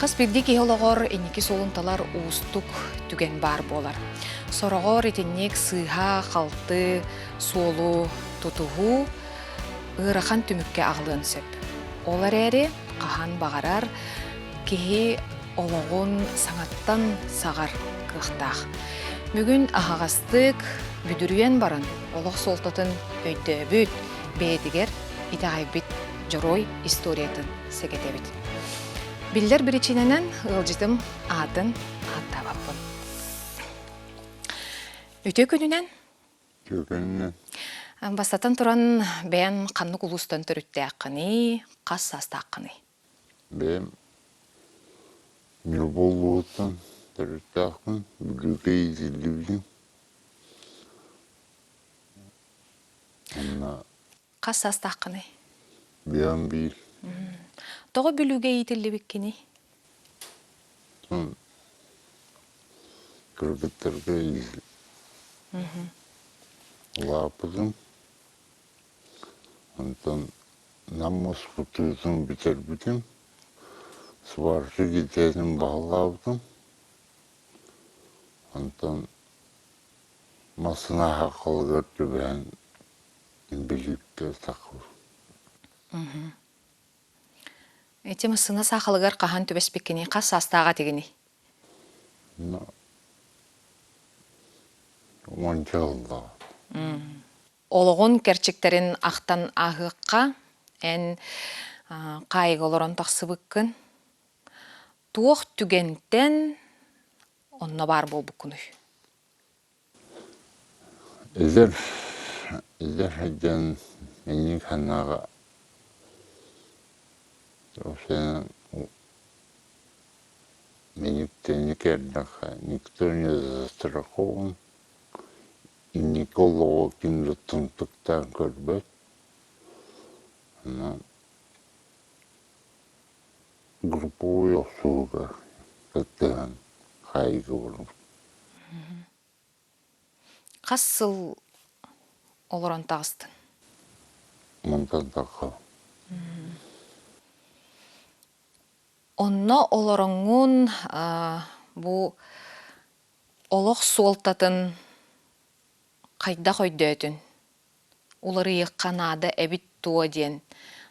Хас биирдии киһи олоҕор инники суолун талар уустук түгэн баар буолар. Сороҕор итинник сыыһа-халты суолу тутуһуу ыарахан түмүккэ аҕалыан сөп. Ол эрээри хаһан баҕарар киһи олоҕун саҥаттан саҕар кыахтаах. Бүгүн аһаҕастык бүдүрүйэн баран олох суолтатын өйдөөбүт, бэйэтигэр итэҕэйбит дьоруой историятын сэгэтэбит. Биллэр биричиинэнэн ыалдьытым аатын ааттаабаппын. Үтүө күнүнэн. Үтүө күнүнэн. Бастатан туран, бэйэн ханнык улуустан төрүттээххиний, хас саастааххыный? Бэйэм Ньурба улууһуттан төрүттээхпин, Бүлүүгэ иитиллибитим. Онно Хас саастааххыный? Биэм биир. Тоҕо Бүлүүгэ иитиллибиккиний? Кыргыттарга улааппытым. Онтон Нам устутуутун бүтэрбитим. Сварщик идэтин баһылаабытым. Онтон массыына аһахалыгар түбэһэн Билиипкэ сахабын. Ити массыына саахалыгар хаһан түбэспиккиний? Хас саастааҕа этигиний? Уонча сыллаах. Олоҕун кэрчиктэрин ахтан ааһыахха, эн хаайыга олорон тахсыбыккын. Туох түгэнтэн онно баар буолбуккунуй? Эдэр, эдэр сылдьан инник санааҕа мэник-тэник эрдэххэ никто не застрахован, инники олоҕу ким да тымтыктаан көрбөт. Онон групповой охсуһууга кыттыһан хаайыыга олорбут. Хас сыл олорон таҕыстыҥ? Мантан тахха. Онно олороҥҥун бу олох суолтатын хайдах өйдөөтүн? Уларыйыахха наада эбит дуо диэн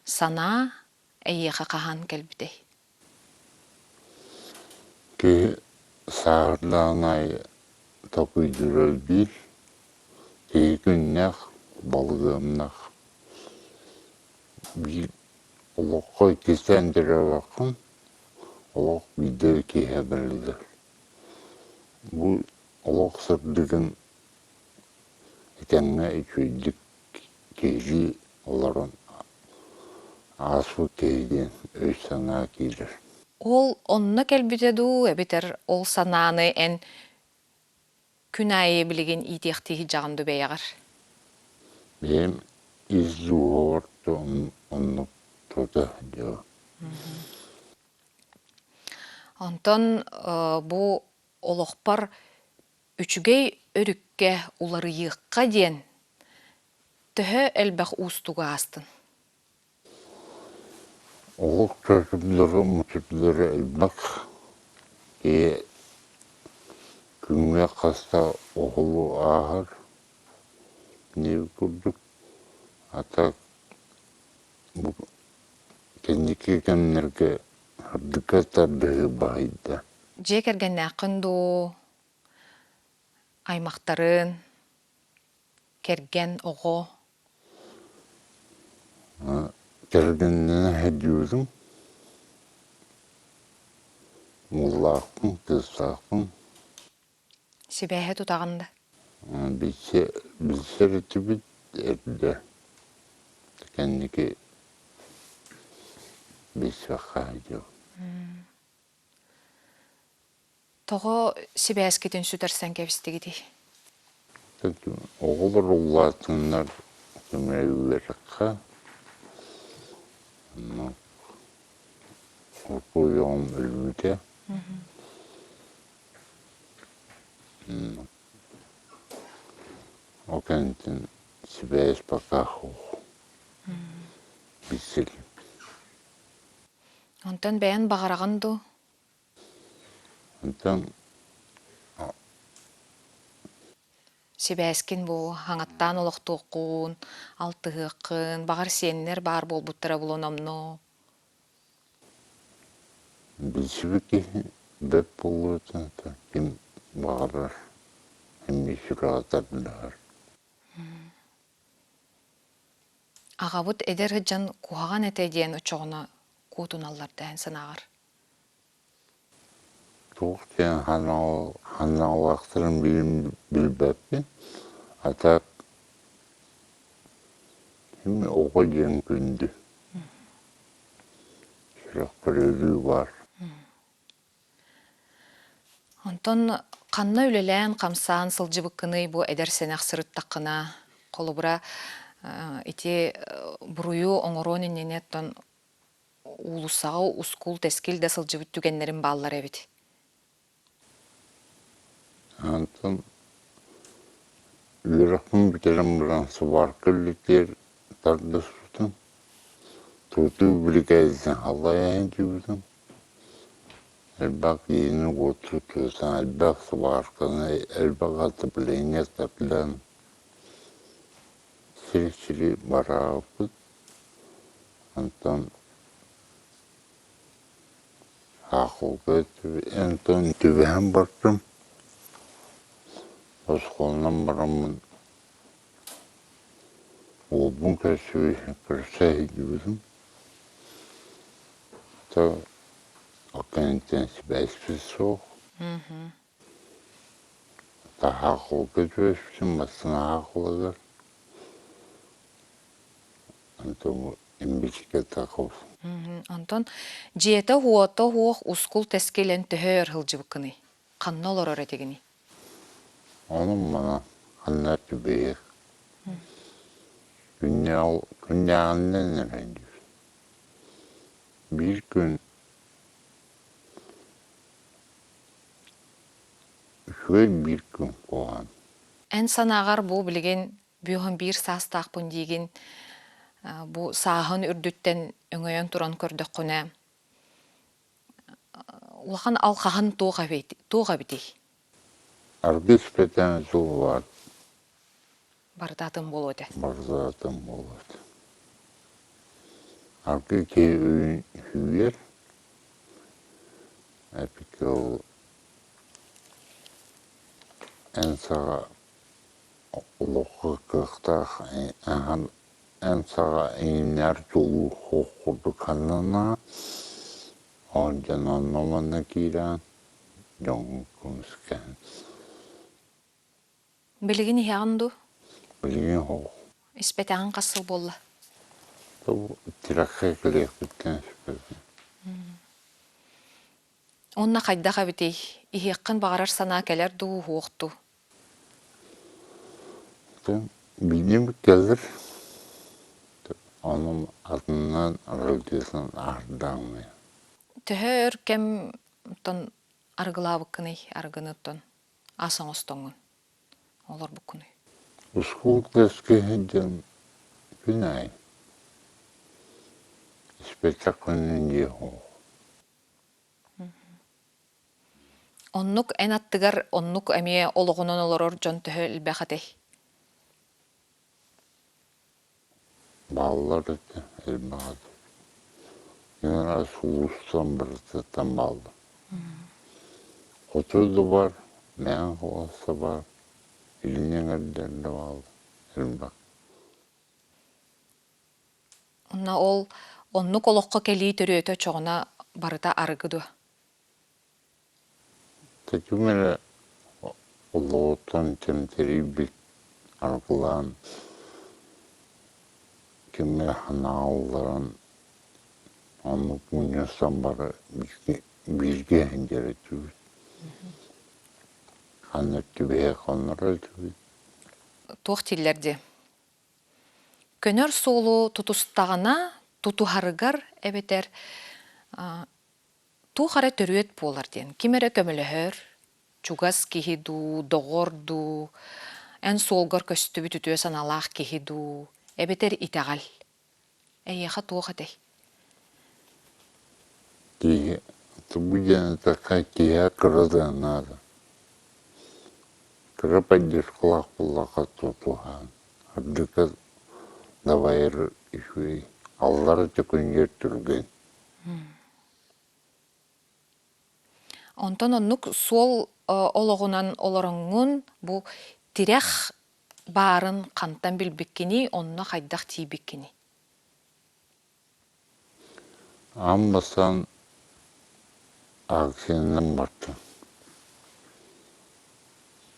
санаа эйиэхэ хаһан кэлбитэй? Киһи сааһырдаҕын аайы толкуйдуура элбиир, киһи күннээх, балыгыамнах. Биир олоххо иккистээн төрөөбөккүн, олох биирдэ эрэ киһиэхэ бэриллэр. Бу олох сырдыгын этэҥҥэ үчүгэйдик киһилии олорон ааспыт киһи диэн өй-санаа киирэр. Ол онно кэлбитэ дуу, эбэтэр ол санааны эн күн аайы билигин иитиэхтии сылдьаҕын дуу бэйэҕэр? Бэйэм ис дууһабар оннук тута сылдьабын. Онтон бу олохпор үчүгэй өрүккэ уларыйыахха диэн төһө элбэх уустугу аастын? Олох төрүтүлэрэ мутуклара элбэх. Киһи күҥҥэ хаста оһолу ааһар диир курдук. А так бу кэнники кэмнэргэ сырдыкка тардыһыы баһыйда. Дьиэ кэргэннээххин дуу, аймахтарын, кэргэн, оҕо? Кэргэннэнэ сылдьыбытым. Уоллаахпын, кыыстаахпын. Сибээһи тутаҕын да? Билсэ, билсэр этибит эрдэ. Кэнники билсиэххэ дьыл. Тоҕо сибээскитин сүтэрсэн кэбистигитий? Оҕолор улаатыннар көмөлөһүөххэ Оркуйуом өлбүтэ. Ол кэнниттэн сибээс пока суох. Билсэ иликпин. Онтон бэйэн баҕараҕын дуу? Онтон Сибээскин бу хаҥаттаан олохтуоххун, алтыһыаххын, баҕар сиэннэр баар буолбуттара булан омно. Билсибит киһи бэрт буолуотун ким баҕарар эмиэ сүрэҕэ тардыһар. Аҕабыт эдэр сылдьан куһаҕан этэ диэн оччоҕуна куотуналлар да эн санааҕар? Туох диэн ханаалаахтарын билбэппин, а так оҕо диэн күндү. Сүрэхпэр өрүү баар. Онтон ханна үлэлээн-хамсаан сылдьыбыккыный бу эдэр-сэнэх сырыттаххына? Холобура, ити буруйу оҥоруон иннинэ оттон уулуссаҕа ускул-тэскил да сылдьыбыт түгэннэрим бааллар эбит. Онтон үөрэхпин бүтэрэн баран сыбаарка үлэтигэр тардыспытым. Тутуу биригээдэтин халлайан сылдьыбытым. Элбэх киһини-уоту тутан, элбэх сыбаарканы, элбэх отопление тардан сир-сири бараабыппыт. Онтон Аахылга онтон түбэһэн бардым, оскуоланан бараммын уолбун көрсө сылдьыбытым. То ол кэнниттэн сибээспит суох. Таһаахылга түбэспитим массыынаҕа аахылыгар. Онтон дьиэтэ-уота суох ускул-тэскил эн төһө өр сылдьыбыккыный? Ханна олорор этигиний? Онон-манан ханна түбэһиэх. Күннээҕинэн эрэ диир. Биир күн үчүгэй биир күн куһаҕан. Эн санааҕар бу билигин бүөһүн биир саастаахпын диигин бу сааһын үрдүттэн өҥөйөн туран көрдөххүнэ улахан алхаһын туох туох эбитий? Аргыс пэтэн сыллаат. Барыта атын буолуо этэ. Барыта атын буолуо этэ. Аргы киһи өйүн сүүйэр, эпикэ ол эн саҕа Олоххо кыахтаах эн саҕа иҥнэр тулуур суох курдук сананаа, ол дьон онно-манна киирэн дьоҥҥун көмүскээн. Билигин иһэҕин дуу? Билигин суох. Испэтэҕиҥ хас сыл буолла? Тирэххэ кэлиэхпиттэн испэппин. Уонна хайдах эбитий? Иһиэххин баҕарар санаа кэлэр дуу, уһуох дуу? Билигин кэлэр, онон атынынан аралдьытан аһардааммын. Төһө өр кэм оттон арыгылаабыккыный, арыгыны оттон ас оҥостоҥҥун олорбуккунуй? Оскуолка сылдьан күн аайы испэтэхпинэ дьиэ суох. Оннук эн аттыгар оннук эмиэ олоҕунан олорор дьон төһө элбэх этэй? Бааллар этэ, элбэх этэ. Инара сулустан барытыттан бааллар. Хоту да бар, мэҥэ холоосто бар, илин эҥэрдэр да бааллар, элбэх. Онно ол оннук олоххо кэлии төрүөтэ оччоҕуна барыта арыгы дуо? Ким эрэ олоҕуттан тэмтэрийбит, аргылаан, ким эрэ санаа ылларан оннук мунньустан бары бииргэ сылдьар этибит. Ханна түбэһэ хоннорор этибит. Туох дииллэр дии? Көнөр суолу тутустаҕына, тутуһарыгар эбэтэр туох эрэ төрүөт буолар диэн ким эрэ көмөлөһөр, чугас киһи дуу, доҕор дуу, эн суолгар көстүбүт үтүө санаалаах киһи дуу, эбэтэр итэҕэл. Эйиэхэ туох этэй? Киһи Бу диэн эттэххэ киһи кыра да наада. Кыра поддержкалаах буоллахха тутуһан, үрдүккэ дабайар үчүгэй, аллара төкүнүйэр түргэн. Онтон оннук суол олоҕунан олороҥҥун бу тирэх баарын хантан билбиккиний, онно хайдах тиийбиккиний? Аан бастаан акциянан бардым.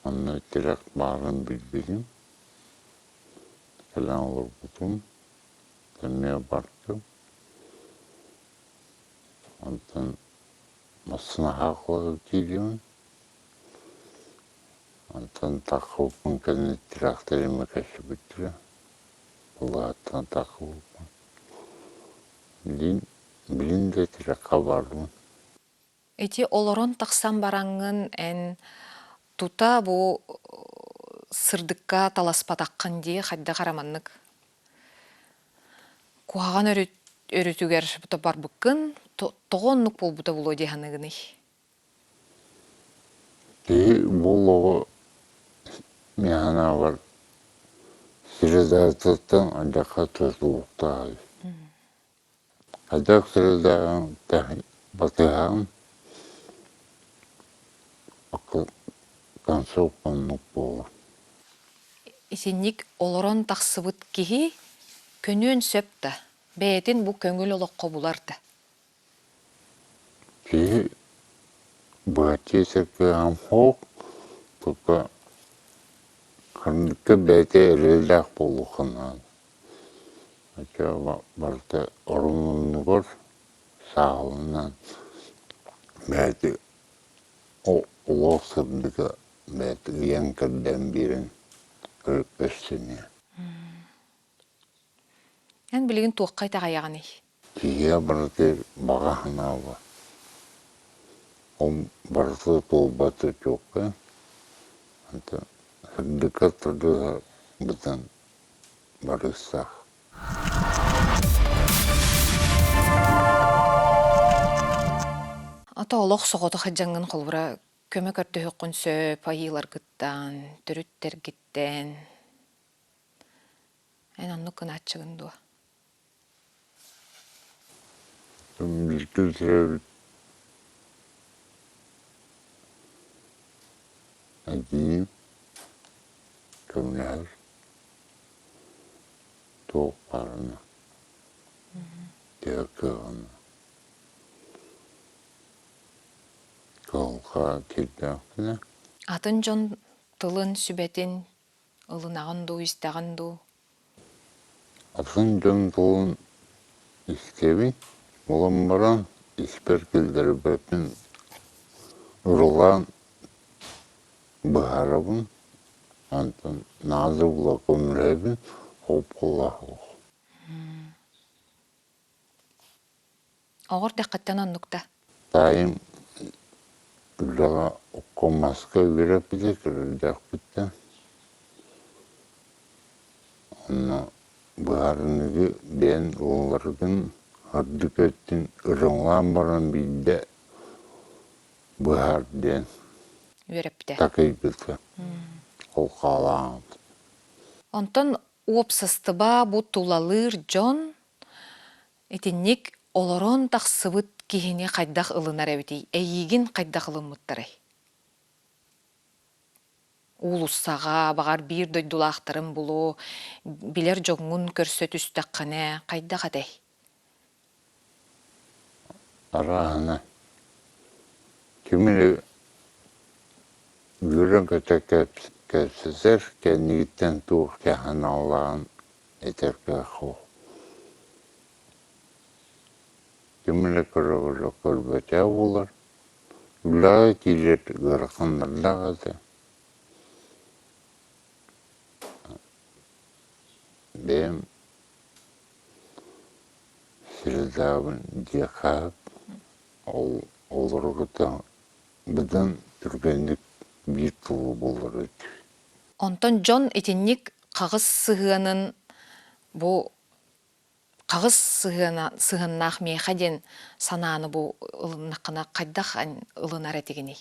Онно тирэх баарын билбитим. Кэлэн олорбутум. Эмиэ бардым. Онтон массыынаҕа киирдим. Онтон таххыбыппын кэннэ тирэхтэрим көрсүбүттэрэ. Улааттан таххыбыппын. Билин, билин да тирэххэ барбын. Ити олорон тахсан бараҥҥын эн тута бу сырдыкка таласпатаххын дии хайдах эрэ маннык куһаҕан өрүтүгэр барбыккын тоҕо оннук буолбута буолуо дии саныыгыный? Киһи бу олоҕу мин санаабар средаатыттан алдьархай тутулуктаах эбит. Хайдах средааҕын батыһаҕын концовка оннук буолар. Итинник олорон тахсыбыт киһи көнүөн сөп да, бэйэтин бу көҥүл олоххо булар да. Киһи быһаччы сиргэ суох, только ханныкка бэйэтэ эрэллээх буолуохха наада. Оччоҕо барыта орун-оннугар сааһыланан бэйэтэ олох сырдыга бэйэтэ ыйан-кэрдэн биэрэн өссөнүө. Эн билигин туохха итэҕэйэҕиний? Киһиэхэ барытыгар баҕа санаа баар. Ол барыта туолбата чуолкай. Онтон сырдыкка тардыһарбытын барыыстаах. Ата олох соҕотох сылдьаҥҥын холобура көмө көрдөһүөххүн сөп айыыларгыттан, төрүттэргиттэн. Эн оннук гынааччыгын дуо? Бииргэ төрөөбүт эдьиийим көмөлөһөр, туох баарына, төһө кыаҕынан кыһалҕа киирдэхпинэ Атын дьон тылын, сүбэтин ылынаҕын дуу, истэҕин дуу? Атын дьон тылын истэбин, булан баран испэр киллэрбэппин ырылаан быһаарабын, онтон наада була көмөлөһөбүн, ол буоллаах Оҕо эрдэххиттэн оннук да? Таайым үлэҕэ окко маска үөрэппитэ көрөрдөөхпүттэн. Онно быһаарыныгы бэйэн ылынаргын үрдүк өттүн ырыҥалаан баран биирдэ быһаар диэн Үөрэппитэ. такыйбыта. Ол хаалаабыт. Онтон уопсастыба бу тулалыыр дьон Итинник олорон тахсыбыт киһини хайдах ылынар эбитий? Эйиигин хайдах ылыммыттарай? Уулуссаҕа, баҕар, биир дойдулаахтарын булуо, билэр дьоҥҥун көрсө түстэххинэ, хайдах этэй? Арааһына, ким эрэ үөрэн-көтө кэпсэтэр, кэннигиттэн туох кэһэн-аллаан этэр кыах суох. Ким эрэ көрө-көрө көрбөтөө буолар. Үлэҕэ киирэр ыараханнардаах этэ. Бэйэм средаабын диэххэ ол олору кытта быдан түргэнник биир тылы булар этибит. Онтон дьон итинник хаҕыс сыһыанын бу хаҕыс сыһыана сыһыаннаах миэхэ диэн санааны бу ылыннаххына хайдах ылынар этигиний?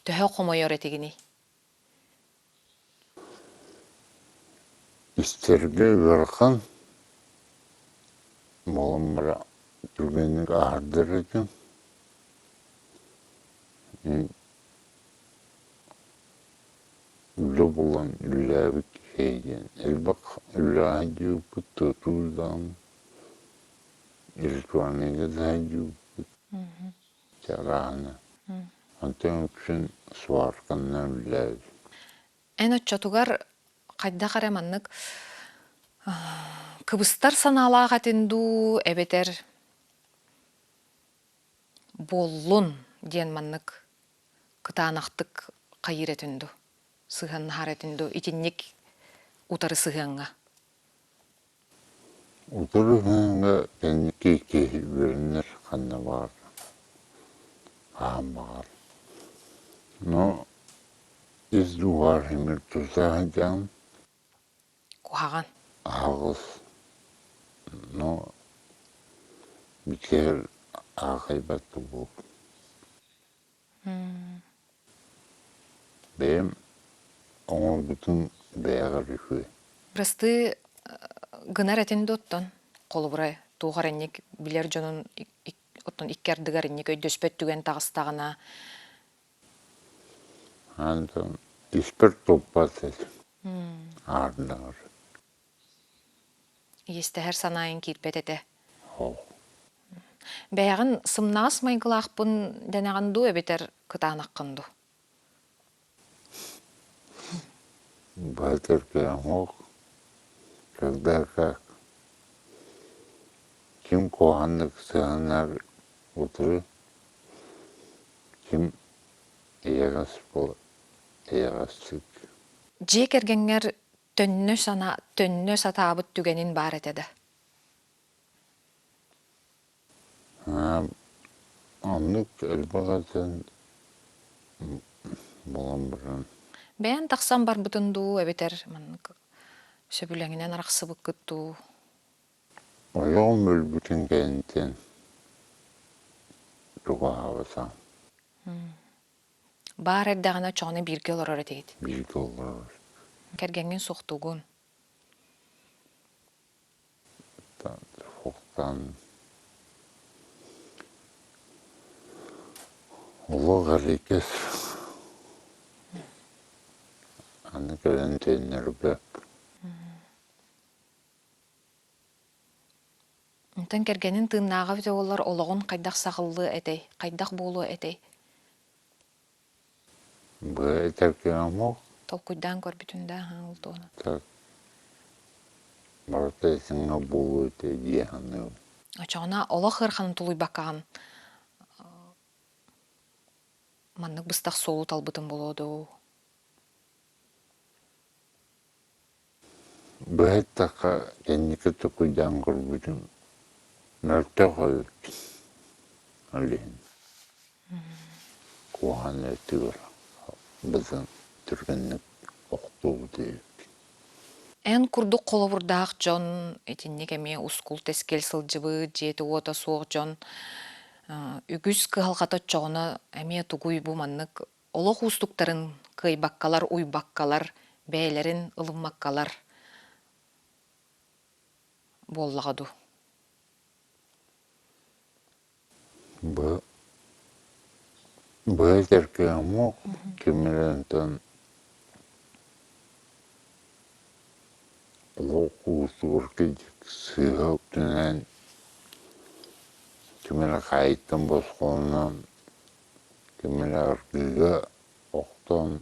Төһө хомойор этигиний? Истэргэ ыарахан, буолан баран түргэнник аһардар этим. Үлэ булан үлэлээбит киһи диэн элбэх үлэҕэ сылдьыбыппыт, тутуу даҕаны, электроннайга да сылдьыбыппыт арааһына. Онтон үксүн сварканнан үлэлээбитим. Эн оччотугар хайдах эрэ маннык кыбыстар санаалаах этин дуу эбэтэр буоллун диэн маннык кытаанахтык хайыыр этин дуу, сыһыаннаһар этин дуу итинник утары сыһыаҥҥа? Утары сыһыаҥҥа кэнники киһи үөрэнэр ханна баар, хаһан баҕар. Но ис дууһаҕар симир тута сылдьаҕын Куһаҕан. Аһаҕас, но бүтэр аахайбат буолуом. Бэйэм оҥорбутум бэйэҕэр үһү. Бырастыы гынар этин да оттон холобура туох эрэ инник билэр дьонун оттон икки ардыгар инник өйдөспөт түгэн таҕыстаҕына Антон испэр туппат этим аардаҕар. Иэстэһэр санаайын киирбэт этэ. Ол. Бэйэҕин сымнаҕас майгылаахпын дэнэҕин дуу эбэтэр кытаанаххын дуу? Баатыркыамок, когда как ким куһаҕаннык сыһыаннар утары, ким эйэҕэс буолар эйэҕэстик. Дьиэ кэргэҥҥэр төннө сана төннө сатаабыт түгэнин баар этэ да? Оннук элбэх этэн буолан баран. Бэйэн тахсан барбытын дуу эбэтэр маннык сөбүлэҥинэн арахсыбыккыт дуу? Ойоҕум өлбүтүн кэнниттэн чугаһаабатаҕым. Баар эрдэҕинэ оччоҕуна бииргэ олорор этигит? Бииргэ олорор. Кэргэҥҥин суохтуугун? Суохтаан олох эрэйкэс аны кэлэн төннөрбөт. Онтон кэргэнин тыыннааҕа эбитэ буоллар олоҕун хайдах саҕыллыа этэй, хайдах буолуо этэй? Быа этэр кыаммыт. Толкуйдаан көрбүтүн да ол туһунан. Так барыта итиннэ буолуо этэ дии саныыбын. Оччоҕуна олох ыараханын тулуйбаккаҕын маннык быстах суолу талбытын буолуо дуу? Быһа эттэххэ, кэнники токуйдаан көрбүтүм, мөлтөх эбиппин ол иһин куһаҕан өттүгэр быдан түргэнник охтубут эбиппин. Эн курдук холобурдаах дьон итинник эмиэ ускул-тэскил сылдьыбыт, дьиэтэ-уота суох дьон үгүс кыһалҕата оччоҕуна эмиэ тугуй бу маннык олох уустуктарын кыайбаккалар, уйбаккалар, бэйэлэрин ылыммаккалар буоллаҕа дуу? Бу быһа этэр кыаммыт ким эрэ онтон олох уустугар кырдьык сыыһа үктэнэн ким эрэ хаайыттан босхолонон Ким эрэ аргыыга охтон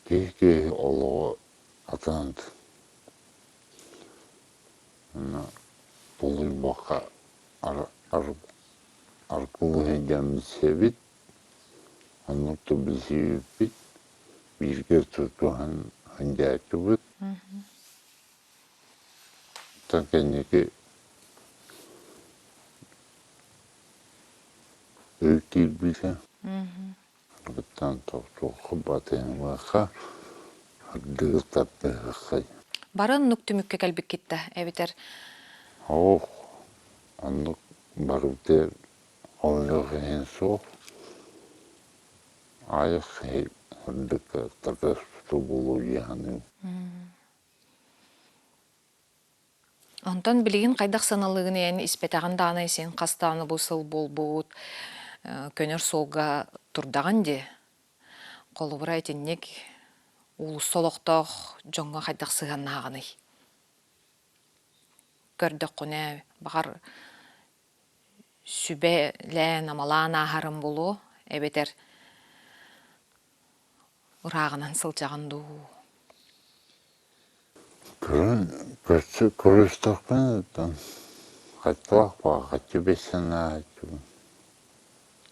киһи-киһи олоҕо атын уонна тулуйбакка аргылыы сылдьан билсэбит, оннук да билсибиппит, бииргэ тутуһан сылдьааччыбыт. Оттон кэнники Ый киирбитэ. Аргыттан тохтуохха батыһымыахха, ардыгы тардыһыаххай. Бары оннук түмүккэ кэлбиккит да эбэтэр Ох, оннук барыбытыгар хомойуох иһин суох. Аайах киһи сырдыкка тардыспыта буолуо дии саныыбын. Онтон билигин хайдах сыаналыыгын эн испэтэҕин даҕаны син хас даҕаны бу сыл буолбут көнөр суолга турдаҕын дии. Холобура итинник уулусса олохтоох дьоҥҥо хайдах сыһыаннаһаҕыный? Көрдөххүнэ, баҕар, сүбэлээн-амалаан ааһарым буолуо эбэтэр ырааҕынан сылдьаҕын дуу? Көрөн, көрсө көрүстэхпинэ оттон хаттаах баҕа бэссэнээччибин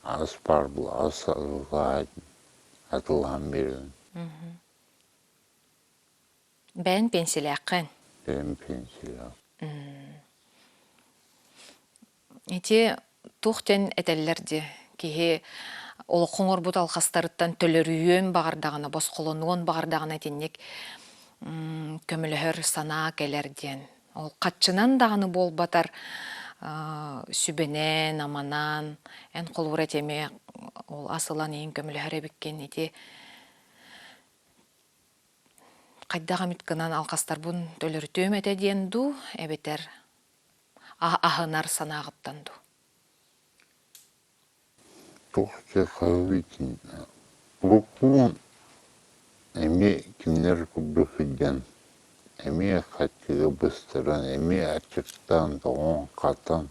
ас баар ас атылаһан биэрэбин. Бэйэн пенсилээххин? Бэйэм пенсилээх. Ити туох диэн этэллэр дии, киһи олоххо оҥорбут алҕастарыттан төлөрүйүөн баҕардаҕына, босхолонуон баҕардаҕына итинник көмөлөһөр санаа кэлэр диэн. Ол хаччынан даҕаны буолбатар сүбэнэн, аманан, эн холобура ити эмиэ ол ас ылан иһин көмөлөһөр эбиккин ити хайдах эмит гынан алҕастарбын төлөрүтүөм этэ диэн дуу, эбэтэр аһынар санааҕыттан дуу? Туох дьэ хаһыытын уруккуун эмиэ кинилэр курдук сылдьан, эмиэ хаччыга быстаран, эмиэ аччыктаан тоҥон-хатан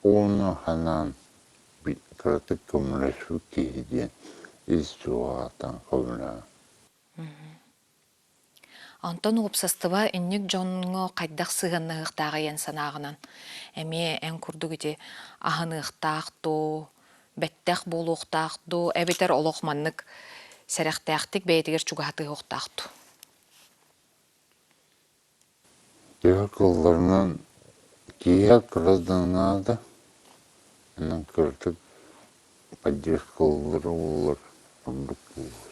уонна санаан кыратык көмөлөспүт киһи диэн ис дьылҕаттан көмөлөһөн. Онтон уопсастыба инник дьоҥҥо хайдах сыһыаннаһыахтааҕый эн санааҕынан? Эмиэ эн курдук ити аһыныахтаах дуу, бэттэх буолуохтаах дуу, эбэтэр олох маннык сэрэхтээхтик бэйэтигэр чугаһатыахтаах дуу? Төһө кылларынан киһиэхэ кыра да наада, онон кыратык поддержкалыыллара буоллар ордук буолуо.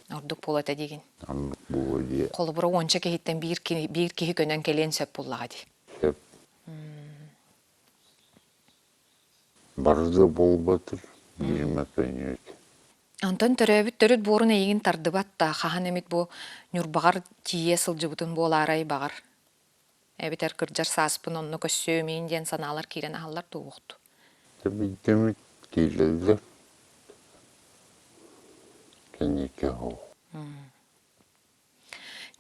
Ордук буолуо этэ диигин. Оннук буолуо дии. Холобура уонча киһиттэн биир киһи, биир киһи көнөн кэлиэн сөп буоллаҕа дии. Сөп. Бары да буолбатар, биирмэ көнүөт. Онтон төрөөбүт төрүт буорун эйигин тардыбат да, хаһан эмит бу Ньурбаҕар тиийэ сылдьыбытын буолаарай баҕар. Эбэтэр кырдьар сааспын онно көссүөмиин диэн санаалар киирэн аһаллар дуоҕуохту. Тэбийтэмит киирэллэр. Кэнники оһох.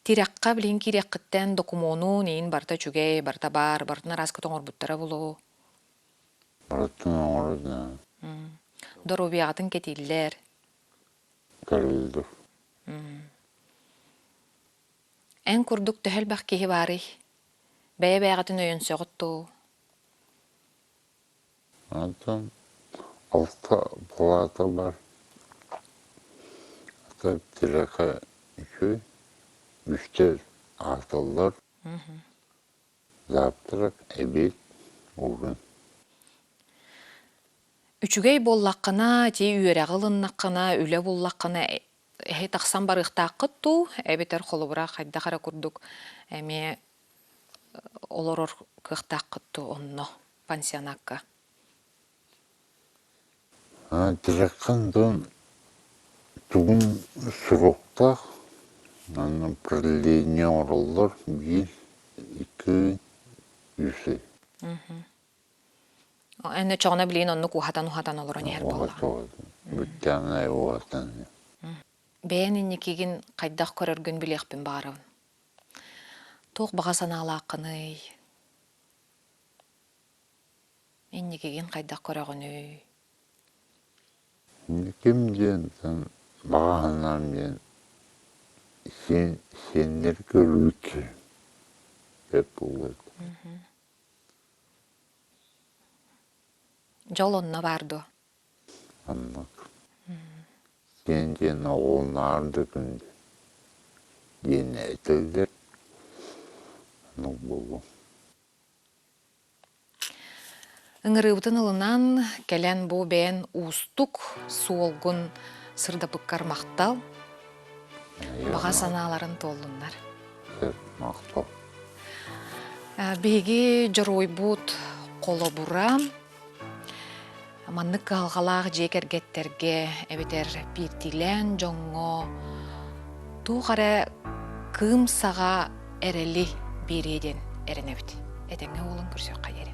Тирэххэ билигин киириэххиттэн докумуонун иин барыта үчүгэй, барыта баар, барытын арааскыт оҥорбуттара буолуо. Барытын оҥорор Доруобуйаҕытын кэтииллэр. Көрүллэр. Эн курдук төһө элбэх киһи баарый? Бэйэ-бэйэҕитин өйөнсөҕүт дуу? Онтон алта палата бар. Ата тирэхэ үчүгэй, үстэ ааталлар. Завтрак, обед, ужин. Үчүгэй буоллаххына, ити үөрэҕи ылыннаххына, үлэ буллаххына эһи тахсан барыахтааххыт дуу, эбэтэр холобура хайдах эрэ курдук эмиэ олорор кыахтааххыт дуу онно пансионакка? Тирэххин дьон тугун суруктаах, онно продление оҥороллор биир, икки, үс ый. Эн оччоҕуна билигин оннук уһатан-уһатан олорон иһэр буоллаҕыҥ. Бүттэҕинэ уһатан. Бэйэн инникигин хайдах көрөргүн билиэхпин баҕарабын. Туох баҕа санаалааххыный? Инникигин хайдах көрөҕүнүй? Инниким диэн баҕа санаам диэн сиэн сиэннэр көрүүт бэрт буолуо этэ. Дьол онно баар дуо? Оннук. Диэн диэн оҕолоноор да күндү диэн этэллэр. Оннук буолуо. Ыҥырыыбытын ылынан, кэлэн бу бэйэн уустук суолгун сырдапыккар махтал. Баҕа санааларын туоллуннар. Сөп, махтал. Биһиги дьоруойбут холобура маннык кыһалҕалаах дьиэ кэргэттэргэ эбэтэр биирдиилээн дьоҥҥо туох эрэ кыым саҕа эрэли биэриэ диэн эрэнэбит. Этэҥҥэ уолун көрсүөххэ диэри.